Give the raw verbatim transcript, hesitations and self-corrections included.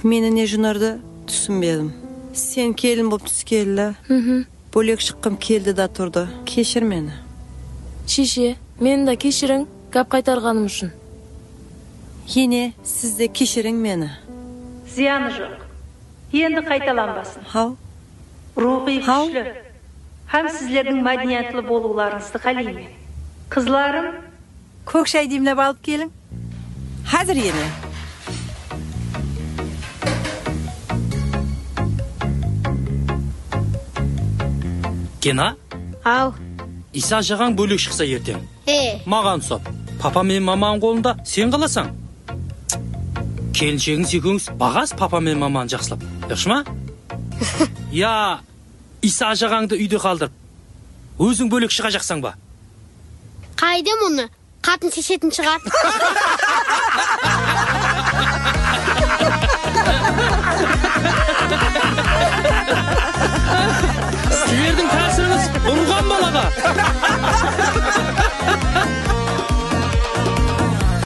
Meni ne jınardı, túsinbedim. Sen kelin bolıp túskenli. Bólek shıqqım keldi da turdı. Keshir meni. Sheshe, meni da keshiriń, gáp qaytarǵanım ushın. Ene, siz de keshiriń meni. Zıyanı joq. Endi qaytalanbasın. Haw. Ruwxıy kúshli hám sizlerdiń mádeniyatlı bolıwlarıńızdı qáleymen. Qızlarım, kók shay demlep alıp keliń. Házir, ene. Kena? Aw. Iysa ajaǵań bólek shıqsa erteń. E. Maǵan usap, papa menen mamań qolında sen qalasań. Kelinshegin ekewiniz baǵasız papa menen mamanı jaqsılap. Yaqshı ma? Ya, Iysa ajaǵańdı úyde qaldırıp, óziń bólek shıǵajaqsań ba? Qayda munı? Qatın sheshetin shıǵar.